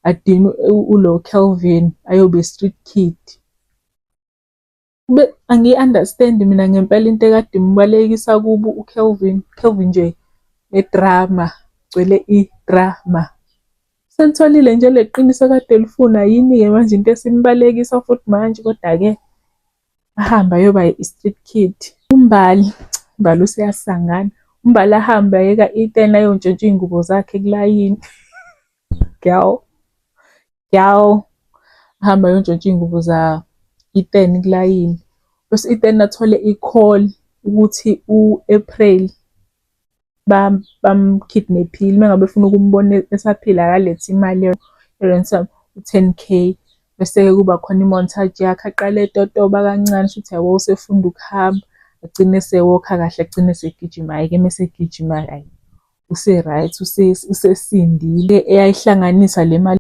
Adinwe ulo Kelvin ayobe i-street kid. Angiyi-understand-i mina ngempela into ekade imbalekisa kubo uKelvin. Kelvin nje ne-drama, gcwele i-drama. Selitholile nje leli qiniso ekade elifuna, yini-ke manje into esimbalekisa futhi manje, koda-ke ahambe ayoba i-street kid. UMbali, uMbali useyasangana. UMbali ahambe aye ka-Ethan ayontshontsha iy'ngubo zakhe kulayini. Girl, girl. Ahambe ayontshontsha iy'ngubo za-Ethan kulayini. Bese u-Ethan athole i-call ukuthi u-April bam-kidnap-ile. Uma ngabe efuna ukumbona esaphila akalethe imali ye-ransom, u-10 K. Bese-ke kuba khona i-montage yakhe aqale etotoba kancane, shuthi yabo usefunda ukuhamba, agcine ese-walk-a kahle, agcine esegijima. Hhayi-ke mese egijima hhayi use-right, usesindile. Eyayihlanganisa le mali.